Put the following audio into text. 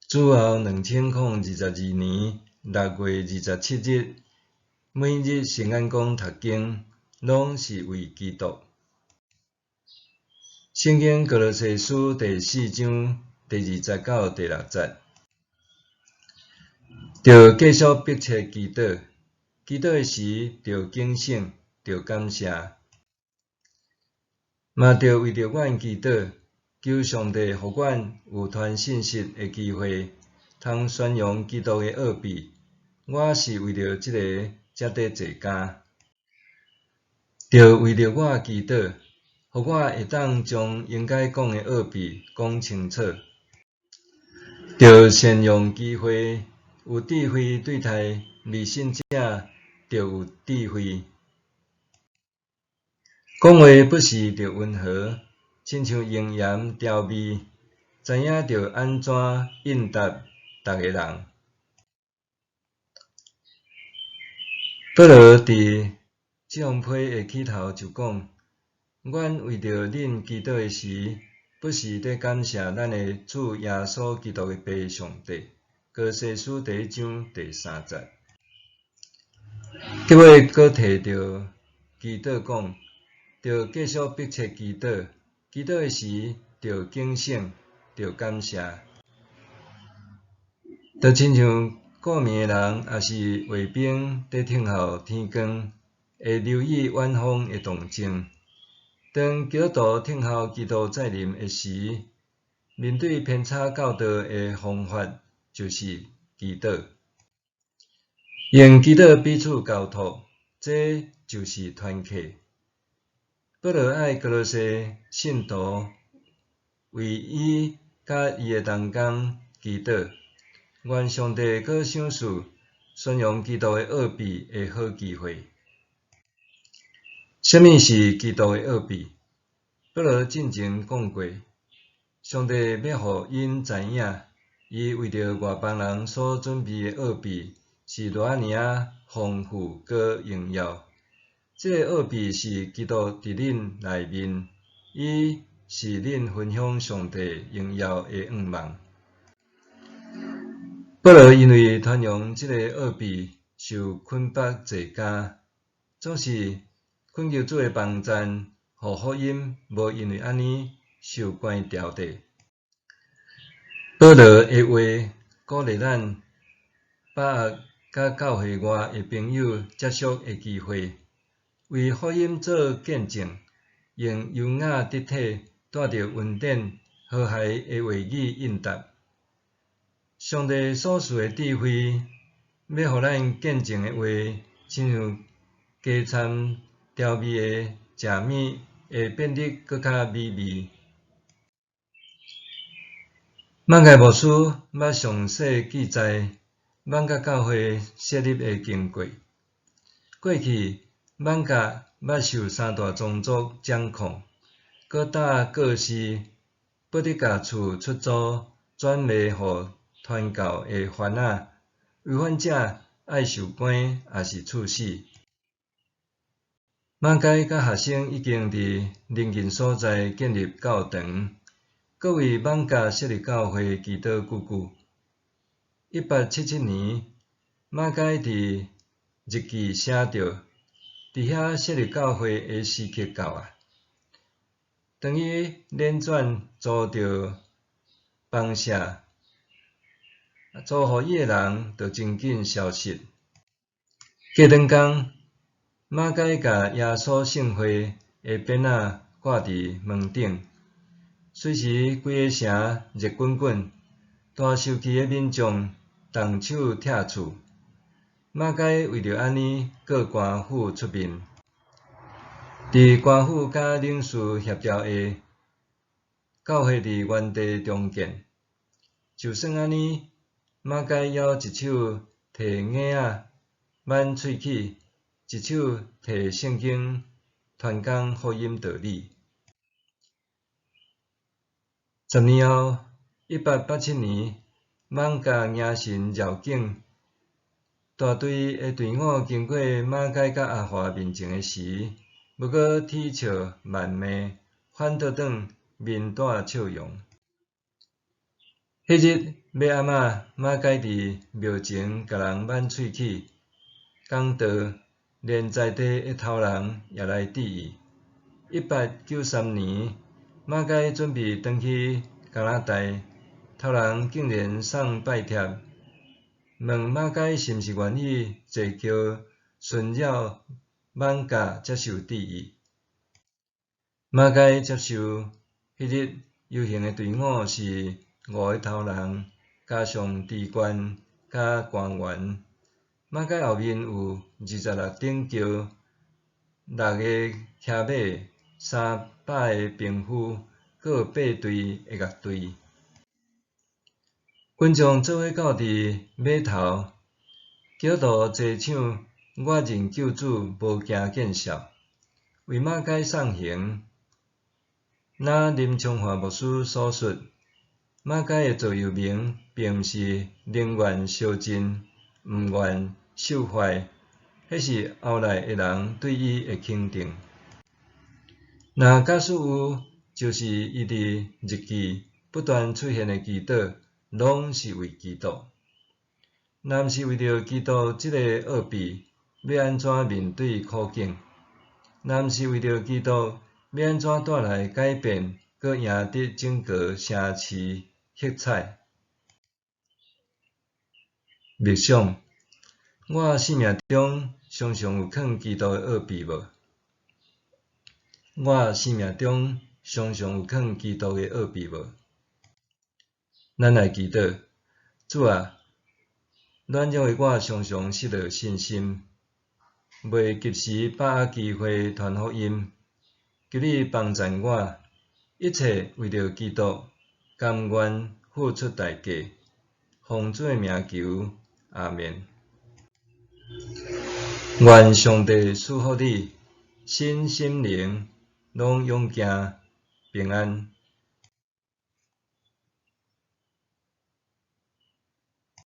主後2022年6月27日，每日聖眼光讀經，攏是為基督。聖經歌羅西書第四章第二節到第六節，著繼續迫切祈禱，祈禱的時著警醒，著感謝，嘛著為著阮祈禱，求上帝予阮有傳信息的機會，通宣揚基督的奧秘。我是為著這个才佇坐監。著為著我祈禱，予我會當將應該講的奧秘講清楚。著善用機會，有智慧對待未信者，著有智慧。講話不是著溫和，親像用鹽調味，知影著按怎應答逐个人。保羅佇這封批的起頭就講：阮為著恁祈禱的時，不時咧感謝咱的主耶穌基督的父上帝。歌羅西書第一章第三節。結尾閣提著祈禱講，著繼續迫切祈禱，祈禱的時著警醒，著感謝。就親像顧命的人，抑是衛兵佇等候天光，會留意遠方的動靜。當基督徒等候基督再臨的時，面對偏差教導的方法就是祈禱，用祈禱彼此交託，這就是團契。保羅愛歌羅西信徒為伊佮伊的同工祈禱，願上帝閣賞賜宣揚基督的奧秘的好機會。啥物是基督的奧秘？保羅進前講過，上帝欲予𪜶知影，伊為著外邦人所準備的奧秘是偌爾仔豐富閣榮耀。這个奧秘是基督佇恁內面，伊是恁分享上帝榮耀的向望。保羅因為傳揚這个奧秘，受捆綁坐監，總是懇求主的幫贊，予福音無因為按呢受關牢底。保羅的話鼓勵咱把握佮教會外的朋友接觸的機會，為福音做見證，用優雅得體、帶著恩典、和諧的話語應答。上帝所賜的智慧，欲予咱見證的話，親像加摻調味的食物，會變得閣較美味。馬該牧師捌詳細記載艋舺教會設立的經過。過去艋舺捌受三大宗族掌控，閣打告示不得共厝出租轉賣予傳教的番仔，違反者愛受關抑是處死。馬偕佮學生已經佇鄰近所在建立教堂，閣為艋舺設立教會祈禱久久。1877年，馬偕佇日記寫著，佇遐設立教會的時刻到啊！當伊輾轉租著房舍，租予伊的人就真緊消失。過兩工，馬偕共耶穌聖會的匾仔掛佇門頂，隨時規个城熱滾滾，大受氣的民眾動手拆厝。馬偕為著按呢，告官府出面。佇官府佮領事協調下，教會佇原地重建。就算按呢，馬偕猶一手提椅仔挽喙齒，一手提聖經傳講福音道理。10年後，1887年，艋舺迎神繞境大隊的隊伍經過馬偕佮阿華面前的時，無閣恥笑謾罵，反倒轉面帶笑容。彼日，尾暗仔，馬偕佇廟前共人挽喙齒，講道，連在地的頭人也來注意。1893年，馬偕準備轉去加拿大，頭人竟然送拜帖，問馬偕是毋是願意坐轎巡繞艋舺接受注意。馬偕接受，彼日遊行的隊伍是五个頭人，加上知縣佮官員。馬偕後面有26頂轎、六个騎馬、300个兵夫，閣有八隊的樂隊。群眾做伙到佇碼頭，基督徒齊唱我認救主無驚見笑，為馬偕送行。若林昌範牧師所述，馬偕的座右銘並毋是寧願燒盡，毋願受壞，彼是後來的人對伊的肯定。若假使有，就是伊佇日記不斷出現的祈禱，攏是為基督。若毋是為著基督這个奧秘，欲按怎面對苦境？若毋是為著基督，欲按怎帶來改變，閣贏得整個城市喝采？默想，我生命中常常有囥基督的奧秘無？我生命中常常有囥基督的奧秘無？咱來祈禱，主啊，軟弱的我常常失落信心，袂及時把握機會傳福音。求你幫贊我，一切為著基督，甘願付出代價。奉主的名求，阿們。願上帝賜福你，身心靈攏勇健平安。